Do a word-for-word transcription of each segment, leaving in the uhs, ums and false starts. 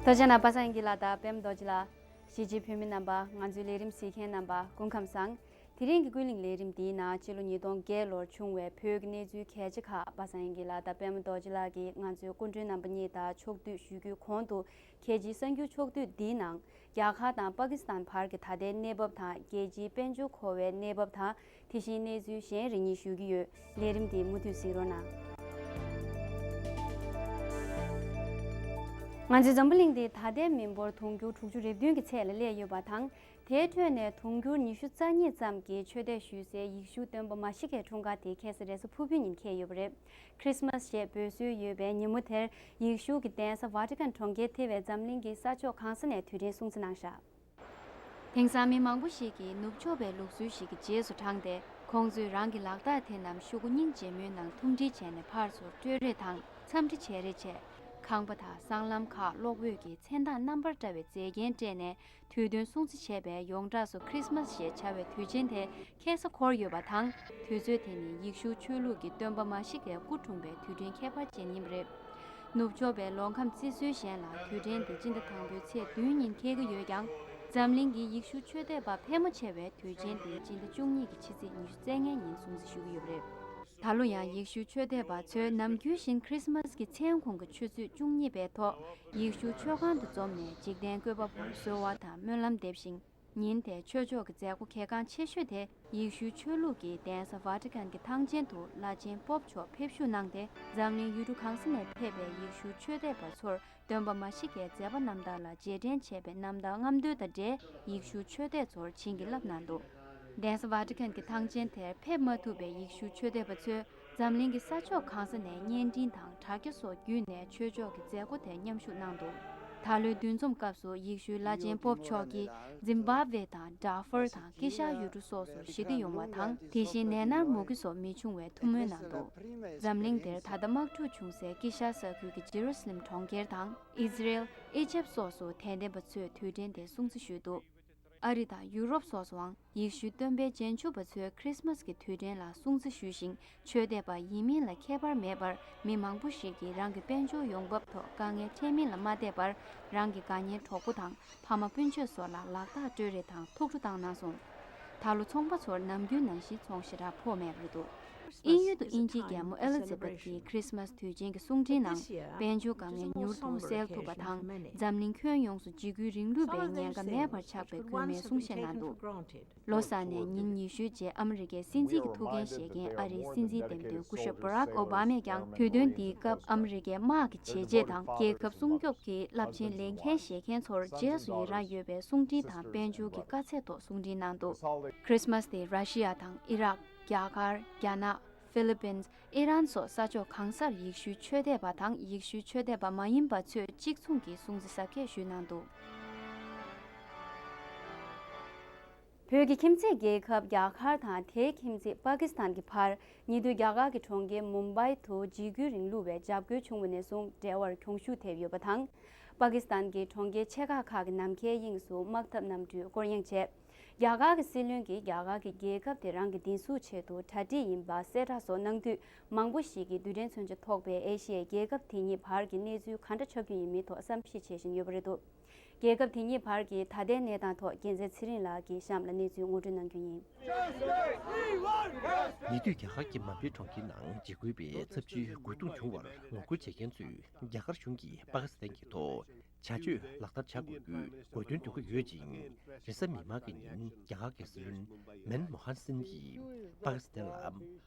ཐུགས་རྗེ་གནང་། པ་སངས་དགེ་ལགས་དང་པད་མ་རྡོ་རྗེ་ལགས། གཞིས་བྱེས་བོད་མི་རྣམ་པ། ང་ཚོའི་ལས་རིམ་གཟིགས་མཁན་རྣམ་པ། སྐུ་ཁམས་བཟང་། དེ་རིང་གི་ཀུན་གླེང་ལས་རིམ་འདིའི་ནང་ཕྱི་ལོ་ཉིས་སྟོང་བརྒྱད་ལོར་བྱུང་བའི་བོད་ཀྱི་གནས་ཚུལ་གལ་ཆེ་ཁག་པ་སངས་དགེ་ལགས་དང་པད་མ་རྡོ་རྗེ་ལགས་ཀྱིས་ང་ཚོའི་སྐུ་མགྲོན་རྣམ་པ་གཉིས་དང་ཕྱོགས་བསྡུས་ཞུ་རྒྱུའི་གོང་དུ། རྒྱལ་སྤྱིའི་གསར་འགྱུར་ཕྱོགས་བསྡུས་འདིའི་ནང་། རྒྱ་གར་དང་པ་ཀི་སི་ཐན་བར་གྱི་ད་ལྟའི་གནས་བབ་དང་རྒྱལ་སྤྱིའི་དཔལ་འབྱོར་འཁོར་བའི་གནས་བབ་དང་། དེ་བཞིན་གནས་ཚུལ་གཞན་རེ་གཉིས་ཞུ་གི་ཡོད། ལས་རིམ་འདི་མུ་མཐུད་གཟིགས་རོགས་གནང་། ང་ཚོའི་འཛམ་བུ་གླིང་འདི་ད་ལྟའི་མི་འབོར་དུང་ཕྱུར་དྲུག་ཅུ་རེ་བདུན་གྱི་ཚད་ལ་སླེབས་ཡོད་པ་དང་། དེའི་ཁྲོད་ནས་དུང་ཕྱུར་ཉི་ཤུ་རྩ་གཉིས་ཙམ་གྱིས་ཆོས་དད་ཞུ་སའི་ཡེ་ཤུ་སྟོན་པ་མ་ཤི་ཀའི་འཁྲུངས་སྐར་དེ་ཁ་སང་རེས་གཟའ་ཕུར་བུའི་ཉིན་འཁེལ་ཡོད་པ་རེད། ཁྲིས་མས་ཞེས་འབོད་སྲོལ་ཡོད་པའི་ཉིན་མོ་དེར་ཡེ་ཤུ་གི་གདན་ས་ཝ་ཏི་ཀན་གྲོང་ཁྱེར་ཐེ་བའི་འཛམ་གླིང་གི་ས་ཕྱོགས་གང་ས་ནས་དུས་དྲན་སྲུང་བརྩི་གནང་བཞག་དེང་སང་མི་མང་པོ་ཞིག་གིས་ནུབ་ཕྱོགས་པའི་ལུགས་སྲོལ་ཞིག་གི་རྗེས་སུ་འབྲངས་ཏེ། ཁོང་ཚོས་རང་གི་ལག་རྟགས་དེ་རྣམས་ཤོག་གུ་སྙིང་རྗེ་མོའི་ནང་ཐུམ་སྒྲིལ་བྱས་ནས་ཕར་ཚུར་སྤྲོད་རེས་དང་འཚམས་འདྲི་བྱས་རེས་བྱས། ཁང་པ་དང་སྲང་ལམ་ཁག་གློག་འོད་ཀྱི་མཚན་རྟགས་རྣམ་པར་བཀྲ་བའི་མཛེས་རྒྱན་སྤྲས་ནས་དུས་སྟོན་སྲུང་བརྩི་བྱས་པས། ཡོངས་གྲགས་སུ་ཁྲིས་མས་ཞེས་བྱ་བའི་དུས་ཆེན་དེ་ཁ་སང་འཁོར་ཡོད་པ་དང་། དུས་ཚོད་དེ་ནི་ཡེ་ཤུ་ཆོས་ལུགས་ཀྱི་སྟོན་པ་མ་ཤི་ཀའི་སྐུ་འཁྲུངས་པའི་དུས་དྲན་ཁྱད་པར་ཅན་ཡིན་པ་རེད། ནུབ་ཕྱོགས་པའི་ལོ་ཁམས་བརྩི་སྲོལ་གཞན་ལ་དུས་དྲན་འདི་སྤྱི་ཟླ་དང་པོའི་ཚེས་བདུན་ཉིན་འཁེལ་གྱི་ཡོད་ཀྱང་། འཛམ་གླིང་གི་ཡེ་ཤུ་ཆོས་དད་པ་ཕལ་མོ་ཆེ་བས་དུས་ཆེན་འདི་སྤྱི་ཟླ་བཅུ་གཉིས་ཀྱི་ཕྱི་ཚེས་ཉི་ཤུ་རྩ་ལྔའི་ཉིན་སྲུང་བརྩི་ཞུ་གི་ཡོད་པ་རེད། ད་ལོ་ཡང་ཡེ་ཤུ་ཆོས་དད་པ་ཚོས་ནམ་རྒྱུན་བཞིན་ཁྲིས་མས་ཀྱི་མཚན་གུང་གི་ཆུ་ཚོད་བཅུ་གཉིས་པའི་ཐོག་ཡེ་ཤུ་ཆོས་ཁང་དུ་འཛོམས་ནས་འཇིག་རྟེན་བཀོད་པ་པོར་གསོལ་བ་དང་སྨོན་ལམ་འདེབས་ཤིང་། ཉིན་དེའི་ཆོས་ཕྱོགས་ཀྱི་མཛད་སྒོ་གལ་འགངས་ཆེ་ཤོས་དེ་ཡེ་ཤུའི་ཆོས་ལུགས་ཀྱི་གདན་ས་ཝ་ཏི་ཀན་གྱི་ཐང་ཆེན་དུ་བླ་ཆེན་པོབ་མཆོག་ཕེབས་བཞུགས་གནང་སྟེ། འཛམ་གླིང་ཡུལ་གྲུ་གང་ས་ནས་ཕེབས་པའི་ཡེ་ཤུ་ཆོས་དད་པ་ཚོར་སྟོན་པ་མ་ཤི་ཀའི་མཛད་པ་རྣམ་དག་ལ་རྗེས་དྲན་བྱས་པའི་རྣམ་ཐར་རྔམ་སྟོན་དང་འབྲེལ་ཡེ་ཤུ་ཆོས་དད་ཚོར་བྱིན་གྱིས་བརླབས་གནང་འདུག་གདན་ས་ཝ་ཏི་ཀན་གྱི་ཐང་ཆེན་དེར་ཕེབས་མ་ཐུབ་པའི་ཡེ་ཤུ་ཆོས་དད་པ་ཚོས། འཛམ་གླིང་གི་ས་ཕྱོགས་གང་ས་ནས་བརྙན་འཕྲིན་དང་དྲ་རྒྱ་སོགས་བརྒྱུད་ནས་ཆོས་ཕྱོགས་ཀྱི་མཛད་སྒོ་དེར་མཉམ་ཞུགས་གནང་འདུག་ད་ལོའི་འདུ་འཛོམས་སྐབས་སུ་ཡེ་ཤུའི་བླ་ཆེན་པོབ་མཆོག་གིས་ཛིམ་བྷབ་ཝེ་དང་ཌར་ཧྥུར་དང་ཀི་ཤ་ཡུལ་གྲུ་སོགས་སུ་ཞི་བདེ་ཡོང་བ་དང་། དེ་བཞིན་ནད་མནར་མུ་གེ་སོགས་མི་འབྱུང་བའི་ཐུགས་སྨོན་གནང་འདུག་འཛམ་གླིང་འདིར་ད་ལྟ་དམག་འཁྲུག་བྱུང་སའི་ཀི་ཤ་ས་ཁུལ་གྱི་ཇེ་རུ་སི་ལེམ་གྲོང་ཁྱེར་དང་། ཨི་ཟི་རེལ། ཨི་ཇེབ་སོགས་སུ་དད་ལྡན་པ་ཚོས་དུས་དྲན་དེ་སྲུང་བརྩི་ཞུས་འདུག་ཨ་རི་དང་ཡུ་རོབ་སོགས་སུའང་ཡེ་ཤུའི་སྟོན་པའི་རྗེས་འཇུག་པ་ཚོས་ཁྲིས་མས་ཀྱི་དུས་དྲན་ལ་སྲུང་བརྩི་ཞུས་ཤིང་། ཆོས་དད་པ་ཡིན་མིན་ལ་ཁྱད་པར་མེད་པར། མི་མང་པོ་ཞིག་གིས་རང་གི་དཔལ་འབྱོར་ཡོང་འབབ་ཐོག་དཀའ་ངལ་འཕྲད་མིན་ལ་མ་བལྟས་པར། རང་གི་དགའ་ཉེ་གྲོགས་པོ་དང་ཕ་མ་སྤུན་མཆེད་སོགས་ལ་ལག་རྟགས་སྤྲོད་རེས་དང་ཐུགས་སྤྲོ་བཏང་གནང་སོང་། ད་ལོ་ཚོང་པ་ཚོར་ནམ་རྒྱུན་ནང་བཞིན་ཚོང་ཞེ་དྲག་ཕོག་མེད་པ་རེད་འདུག་དབྱིན་ཡུལ་དུ་དབྱིན་ཇིའི་རྒྱལ་མོ་ཨེ་ལི་ཛ་བེད་ཀྱིས་ཁྲིས་མས་དུས་ཆེན་གྱི་གསུང་འཕྲིན་ནང་། དཔལ་འབྱོར་དཀའ་ངལ་མྱུར་དུ་སེལ་ཐུབ་པ་དང་། འཛམ་གླིང་ཁྱོན་ཡོངས་སུ་འཇིགས་སྐུལ་རིང་ལུགས་པའི་ཉེན་ཁ་མེད་པར་ཆགས་པའི་སྐུལ་མའི་གསུང་བཤད་གནང་འདུག་ལོ་གསར་ནས་ཉིན་ཉི་ཤུའི་རྗེས་ཨ་མི་རི་ཀའི་སྲིད་འཛིན་གྱི་ཐུགས་འགན་བཞེས་མཁན་ཨ་རིའི་སྲིད་འཛིན་འདེམས་ཐོན་སྐུ་ཞབས་བྷ་རག་ཨོ་བྷ་མས་ཀྱང་། དུས་སྟོན་འདིའི་སྐབས་ཨ་མི་རི་ཀའི་དམག་གི་བྱས་རྗེས་དང་། རྒྱལ་ཁབ་སྲུང་སྐྱོབ་ཀྱི་རླབས་ཆེན་ལས་འགན་བཞེས་མཁན་ཚོར་རྗེས་སུ་ཡི་རང་ཡོད་པའི་གསུང་འཕྲིན་དང་། དཔལ་འབྱོར་གྱི་དཀའ་ཚེགས་ཐོག་གསུང་འཕྲིན་གནང་འདུག་ཁྲིས་མས་དེ་ར་ཤི་ཡ་དང་ཨི་རག་རྒྱ་གར། རྒྱ་ནག་ཧྥི་ལི་པིན། ཨི་རན་སོགས་ས་ཕྱོགས་གང་སར་ཡེ་ཤུའི་ཆོས་དད་པ་དང་ཡེ་ཤུའི་ཆོས་དད་པ་མ་ཡིན་པ་ཚོས་གཅིག་མཚུངས་ཀྱིས་སྲུང་བརྩི་གཟབ་རྒྱས་ཞུས་གནང་འདུག་བོད་ཀྱི་ཁྱིམ་མཚེས་རྒྱལ་ཁབ་རྒྱ་གར་དང་དེའི་ཁྱིམ་མཚེས་པ་ཀི་སི་ཐན་གྱི་བར། ཉེ་དུས་རྒྱ་གར་གྱི་གྲོང་ཁྱེར་མུམ་བྷའི་དུ་འཇིགས་སྐུལ་རིང་ལུགས་པའི་འཇབ་རྒོལ་བྱུང་བ་ནས་བཟུང་འབྲེལ་བར་གྱོང་ཤུགས་ཐེབས་ཡོད་པ་དང་། པ་ཀི་སི་ཐན་གྱི་གྲོང་ཁྱེར་ཆེ་ཁག་ཁག་གི་ནམ་མཁའི་དབྱིངས་སུ་དམག་འཐབ་གནམ་གྲུས་སྐོར་གཡེང་བྱས། རྒྱ་གར་གྱི་སྲིད་བློན་གྱིས་རྒྱ་གར་གྱི་རྒྱལ་ཁབ་དེ་རང་གི་བདེན་ཚུགས་ཆེད་དུ་གྲ་སྒྲིག་ཡིན་པ་གསལ་བསྒྲགས་སོགས་གནང་དུས། མང་པོ་ཞིག་གིས་རྡུལ་ཕྲན་མཚོན་ཆ་ཐོགས་པའི་ཨེ་ཤི་ཡའི་རྒྱལ་ཁབ་དེ་གཉིས་བར་གྱི་གནས་ཚུལ་ག་འདྲ་ཆགས་རྒྱུ་ཡིན་མིན་ཐོག་བསམ་གཞིག་བྱེད་བཞིན་ཡོད་པ་རེད་འདུག་རྒྱལ་ཁབ་དེ་གཉིས་བར་གྱི་ད་ལྟའི་གནས་སྟངས་ཐོག་རྒྱལ་མཚན་ཚེ་རིང་ལགས་ཀྱིས་གཤམ་ལ་གནས་ཚུལ་ངོ་སྤྲོད་གནང་རྒྱུ་ཡིན། ཉེ་དུས་རྒྱ་གར་གྱི་མམ་བེ་གྲོང་ཁྱེར་ནང་འཇིགས་སྐུལ་པས་ཚབས་ཆེའི་རྒོལ་རྡུང་བྱུང་བར་ངོ་རྒོལ་བྱེད་མཁན་ཚོས་རྒྱ་གར་གཞུང་གིས་པ་ཀི་སི་ཐན་གྱི་ཐོག་བྱ་སྤྱོད་ལག་བསྟར་བྱ་དགོས་རྒྱུའི་གོ་སྟོན་འདོན་གྱི་ཡོད་ཅིང་། རེས་གཟའ་མིག་དམར་གྱི་ཉིན་རྒྱ་གར་གྱི་སྲིད་བློན་མན་མོ་ཧན་སིན་གྱིས་པ་ཀི་སི་ཐན་ལ་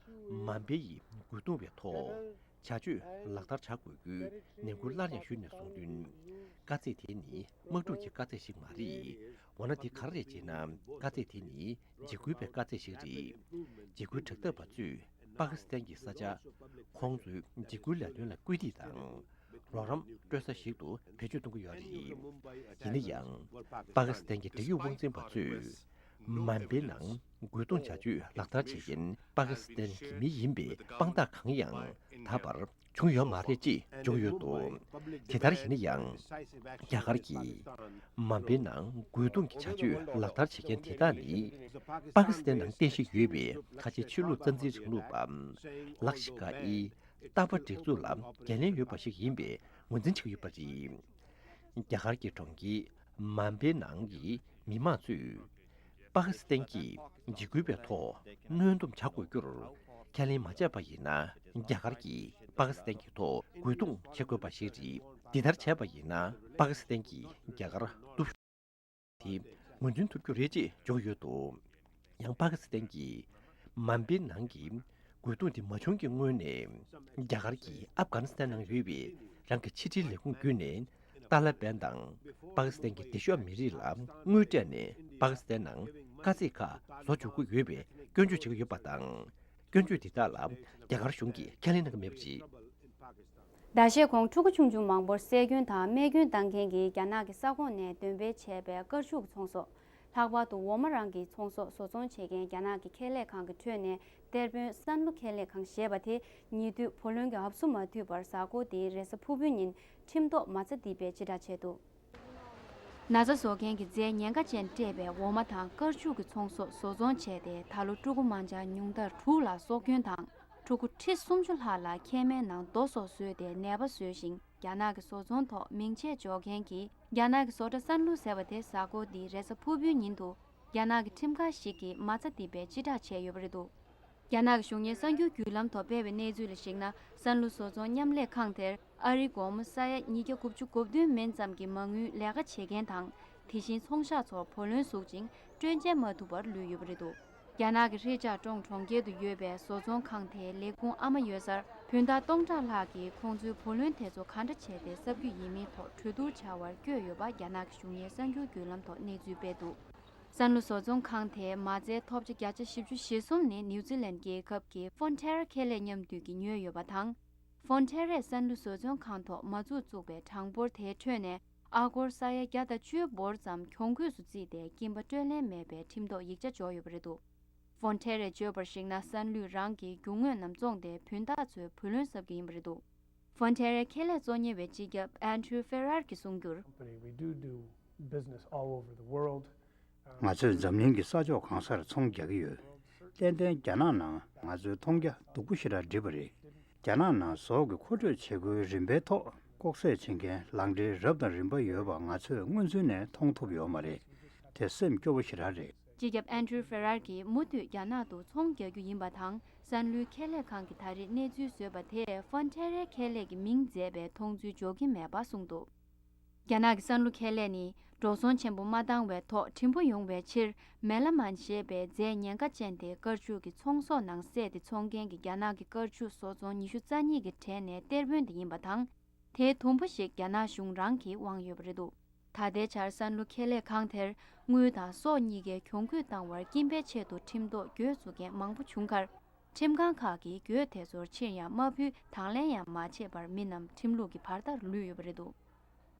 མམ་བེ་ཡི་རྒོལ་རྡུང་བའི་ཐོག་བྱ་སྤྱོད་ལག་བསྟར་བྱ་དགོས་རྒྱུའི་ནན་སྐུལ་སླར་ཡང་ཞུས་ནས་གསུངས་དོན། དཀའ་ཚེགས་དེ་ནི་དམག་འཁྲུག་གི་དཀའ་ཚེགས་ཤིག་མ་རེད། འོ་ན་དེ་ག་རེ་རེད་ཅེ་ན། དཀའ་ཚེགས་དེ་ནི་འཇིགས་སྐུལ་པའི་དཀའ་ཚེགས་ཤིག་རེད། འཇིགས་སྐུལ་དྲག་འཐབ་པ་ཚོས་པ་ཀི་སི་ཐན་གྱི་ས་ཆ་ཁོང་ཚོའི་འཇིགས་སྐུལ་ལས་དོན་ལ་སྐུལ་འདེད་དང་རོགས་རམ་སྤྲོད་ས་ཞིག་ཏུ་བེད་སྤྱོད་གཏོང་གི་ཡོད་རེད། ཡིན་ན་ཡང་། པ་ཀི་སི་ཐན་གྱི་འབྲེལ་ཡོད་དབང་འཛིན་པ་ཚོས་མམ་བེ་ནང་རྒོལ་རྡུང་བྱ་སྤྱོད་ལག་བསྟར་བྱེད་མཁན་པ་ཀི་སི་ཐན་གྱི་མི་ཡིན་པའི་དཔང་རྟགས་གང་ཡང་ད་བར་བྱུང་ཡོད་མ་རེད་ཅེས་བརྗོད་ཡོད་འདུག་དེ་ལྟར་ཡིན་ན་ཡང་། རྒྱ་གར་གྱིས་མམ་བེ་ནང་རྒོལ་རྡུང་གི་བྱ་སྤྱོད་ལག་བསྟར་བྱེད་མཁན་དེ་དག་ནི་པ་ཀི་སི་ཐན་ནང་རྟེན་གཞི་ཡོད་པའི་ཁ་ཆེ་ཆོས་ལུགས་རྩ་འཛིན་རིང་ལུགས་པ་ལག་ཤི་ཀ་ཨི་ཏཱ་པ་སྒྲིག་འཛུགས་ལ་འགན་ལེན་ཡོད་པ་ཞིག་ཡིན་པའི་ངོས་འཛིན་བྱེད་ཀྱི་ཡོད་པ་རེད། རྒྱ་གར་གྱི་གྲོང་ཁྱེར་མམ་བེ་ནང་གི་མི་མང་ཚོས་པ་ཀི་སི་ཐན་གྱིས་འཇིགས་སྐུལ་བའི་ཐོག་གནོན་སྡོམ་བྱ་དགོས་རྒྱུར་ཁས་ལེན་མ་བྱས་པ་ཡིན་ན། རྒྱ་གར་གྱིས་པ་ཀི་སི་ཐན་གྱི་ཐོག་རྒོལ་རྡུང་བྱེད་དགོས་པ་ཞིག་རེད། འདི་ལྟར་བྱས་པ་ཡིན་ན། པ་ཀི་སི་ཐན་གྱིས་རྒྱ་གར་གཏུབ་དེ་ངོས་འཛིན་ཐུབ་རྒྱུ་རེད་ཅེས་བརྗོད་ཡོད་འདུག། ཡང་པ་ཀི་སི་ཐན་གྱི་མམ་བེ་ནང་གི་རྒོལ་རྡུང་དེ་མ་བྱུང་གི་སྔོན་ནས། རྒྱ་གར་གྱིས་ཨབ་གྷ་ནི་སི་ཐན་ནང་ཡོད་པའི་རང་གི་ཕྱི་འབྲེལ་ལས་ཁུངས་བརྒྱུད་ནས། ཏཱ་ལ་པན་དང་པ་ཀི་སི་ཐན་གྱི་བདེ་ཤོག་མི་རིགས་ལ་དངུལ་སྤྲད་ནས། པ་ཀི་སི་ཐན་ནང་དཀའ་ཚེགས་ཁག་བཟོ་འཇུག་གི་ཡོད་པའི་སྐྱོན་བརྗོད་བྱེད་ཀྱི་ཡོད་པ་དང་། སྐྱོན་བརྗོད་དེ་དག་ལ་རྒྱ་གར་གཞུང་གིས་ཁས་ལེན་གནང་གི་མེད་པ་རེད། ཟླ་ཤས་གོང་ཕྲུ་གུ་ཆུང་ཆུང་མང་པོར་བསད་སྐྱོན་དང་རྨས་སྐྱོན་བཏང་མཁན་གྱི་རྒྱ་ནག་གི་ས་ཁོངས་ནས་འདོན་སྤེལ་བྱས་པའི་དཀར་ཕྱུག་གི་ཚོང་ཟོག། ལྷག་པར་དུ་འོ་མ་རང་གི་ཚོང་ཟོག་བཟོ་ཚོང་བྱེད་མཁན་རྒྱ་ནག་གི་ཁེ་ལས་ཁང་གི་ཁྲོད་ནས་གཏེར་དཔོན་སན་ལུ་ཁེ་ལས་ཁང་ཞེས་པ་དེ་ཉེ་དུས་བུ་ལོན་གྱི་ཨབ་སུ་མ་ཐུབ་པར་གཟའ་འཁོར་འདིའི་རེས་གཟའ་ཕུར་བུའི་ཉིན་ཁྲིམས་ཐོག་མ་རྩ་འདི་པའི་ཕྱིར་བསྒྲགས་བྱས་འདུག། ན་ཚ་བཟོ་མཁན་གྱི་རྫས་ཉེན་ཁ་ཅན་སྤྲད་པའི་འོ་མ་དང་དཀར་ཕྱུག་གི་ཚོང་ཟོག་བཟོ་ཚོང་བྱས་ཏེ། ད་ལོ་ཕྲུ་གུ་མང་ཆ་ཉུང་མཐར་དྲུག་ལ་སྲོག་སྐྱོན་དང་། ཕྲུ་གུ་ཁྲི་སུམ་ཅུ་ལྷག་ལ་མཁལ་མའི་ནང་རྡོ་སོགས་བཟོས་ཏེ་ནད་པ་བཟོས་ཤིང་། རྒྱ་ནག་གི་བཟོ་ཚོང་ཐོག་མིང་ཆད་འཇོག་མཁན་གྱི་རྒྱ་ནག་གི་བཟོ་གྲྭ་སན་ལུ་ཟེར་བ་དེ་གཟའ་འཁོར་འདིའི་རེས་གཟའ་ཕུར་བུའི་ཉིན་དུ་རྒྱ་ནག་གི་ཁྲིམས་ཁང་ཞིག་གིས་མ་རྩ་འདི་པའི་སྤྱི་བསྒྲགས་བྱས་ཡོད་པ་རེད་འདུག། རྒྱ་ནག་གི་གཞུང་གཉེར་གསར་འགྱུར་བརྒྱུད་ལམ་ཐོག་སྤེལ་བའི་གནས་ཚུལ་ལ་གཞིགས་ན། སན་ལུ་བཟོ་ཚོང་མཉམ་ལས་ཁང་དེར་ཨ་རིའི་སྒོར་མོ་ས་ཡ་ཉིས་བརྒྱ་དགུ་བཅུ་གོ་བདུན་མན་ཙམ་གྱི་མ་དངུལ་ལས་ཀ་བྱེད་མཁན་དང་། དེ་བཞིན་ཚོང་ཤག་ཚོར་བུ་ལོན་ཟུག་ཅིང་སྤྲོད་འཇལ་མ་ཐུབ་པར་ལུས་ཡོད་པ་རེད་འདུག། རྒྱ་ནག་གི་ཧྲེ་ཅཱ་ཀྲོང་གྲོང་ཁྱེར་དུ་ཡོད་པའི་བཟོ་ཚོང་ཁང་དེའི་ལས་ཁུངས་ཨ་མ་ཡོད་སར་བུན་བདག་སྟོང་ཕྲག་ལྷག་གིས་ཁོང་ཚོའི་བུ་ལོན་དེ་ཚོ་ག་འདྲ་བྱས་ཏེ་གསབ་རྒྱུ་ཡིན་མིན་ཐོག་གྲོས་བསྡུར་བྱ་བར་བསྐྱོད་ཡོད་པ་རྒྱ་ནག་གི་གཞུང་གཉེར་གསར་འགྱུར་བརྒྱུད་ལམ་ཐོག་གནས་ཚུལ་སྤེལ་འདུག། སན་ལུ་བཟོ་ཚོང་ཁང་དེའི་མ་རྩའི་ཐོབ་ཆ་བརྒྱ་ཆ་བཞི་བཅུ་ཞེ་གསུམ་ནི་ནིའུ་ཛི་ལན་རྒྱལ་ཁབ་ཀྱི་ཧྥོན་ཐེ་ར་ཁེ་ལས་མཉམ་འདུས་ཀྱིས་ཉོས་ཡོད་པ་དང་། ཧྥོན་ཐེ་རས་སན་ལུ་བཟོ་ཚོང་ཁང་ཐོག་མ་འཛུགས་བཙུགས་པའི་གྲངས་འབོར་དེའི་ཁྲོད་ནས་ཨ་སྒོར་ས་ཡ་བརྒྱ་དང་བཅུའི་འབོར་ཙམ་གྱོང་གུད་དུ་བརྩིས་ཏེ་སྐྱིན་པ་སྤྲོད་ལེན་མེད་པའི་ཁྲིམས་ཐོག་ཡིག་ཆ་འཇོག་ཡོད་པ་རེད་འདུག། ཧྥོན་ཐེ་རས་བརྗོད་པར་གཞིགས་ན། སན་ལུས་རང་གི་རྒྱུ་དངོས་རྣམས་བཙོངས་ཏེ་བུན་བདག་ཚོའི་བུ་ལོན་གསབ་ཀྱི་ཡིན་པ་རེད་འདུག། ཧྥོན་ཐེ་རའི་ཁེ་ལས་གཙོ་གཉེར་བའི་སྤྱི་ཁྱབ་ཨན་ཌྲུ་ཧྥེ་རར་གྱིས་གསུངས་རྒྱུར། Company, we do do business all over the world. ང་ཚོས་འཛམ་གླིང་གི་ས་ཕྱོགས་གང་སར་ཚོང་རྒྱག་གི་ཡོད། ཏན་ཏན་རྒྱ་ནག་ནང་ང་ཚོའི་མཐོང་རྒྱ་སྡུག་པོ་ཞེ་དྲག་འགྲིབ་པ་རེད། རྒྱ་ནག་ནང་ཟོག་གི་མཁོ་སྤྲོད་བྱེད་སྒོའི་རིམ་པའི་ཐོག་ལྐོག་ཟ་བྱེད་མཁན་ལག་འབྲེལ་རབ་དང་རིམ་པ་ཡོད་པ་ང་ཚོས་སྔོན་ཚུད་ནས་མཐོང་ཐུབ་ཡོད་མ་རེད། དེ་སེམས་སྐྱོ་བོ་ཞེ་དྲག་རེད། སྤྱི་ཁྱབ་ཨན་ཌྲུ་ཧྥེ་རར་གྱིས་མུ་མཐུད་རྒྱ་ནག་ཏུ་ཚོང་རྒྱག་རྒྱུ་ཡིན་པ་དང་། སན་ལུའི་ཁེ་ལས་ཁང་གིས་ད་རེས་གནས་ཚུལ་བཟོས་པ་དེས་ཧྥོན་ཐེ་རའི་ཁེ་ལས་ཀྱི་མིང་མཛད་པའི་མཐོང་ཚུལ་འཇོག་གི་མེད་པ་གསུངས་འདུག། རྒྱ་ནག་གི་སན་ལུ་ཁེ་ལས་ནི་འགྲོ་སོང་ཆེན་པོ་མ་བཏང་བའི་ཐོག་བྲིན་པོ་ཡོང་བའི་ཕྱིར། མེ་ལ་མན་ཞེས་པའི་རྫས་ཉེན་ཁ་ཅན་དེ་དཀར་ཕྱུག་གི་ཚོང་ཟོག་ནང་བསྲེས་ཏེ་འཚོང་མཁན་གྱི་རྒྱ་ནག་གི་དཀར་ཕྱུག་བཟོ་ཚོང་ཉི་ཤུ་རྩ་གཉིས་ཀྱི་གྲས་ནས་གཏེར་དཔོན་དེ་ཡིན་པ་དང་། དེའི་དུམ་བུ་ཞིག་རྒྱ་ནག་གཞུང་རང་གིས་དབང་ཡོད་པ་རེད་འདུག། ད་ལྟའི་ཆར་སན་ལུ་ཁེ་ལས་ཁང་དེར་དངུལ་དང་སྲོག་གཉིས་ཀའི་གྱོང་གུད་བཏང་བར་སྐྱིན་པའི་ཆེད་དུ་ཁྲིམས་ཐོག་གྱོད་བཙུགས་མཁན་མང་པོ་བྱུང་ཁར། ཁྲིམས་ཁང་ཁག་གིས་གྱོད་དེ་ཚོར་ཕྱིར་ཡང་མ་ཕུལ། དང་ལེན་ཡང་མ་བྱས་པར་མི་རྣམས་ཁྲིམས་ལུགས་ཀྱི་བར་ཐག་ལུས་ཡོད་པ་རེད་འདུག།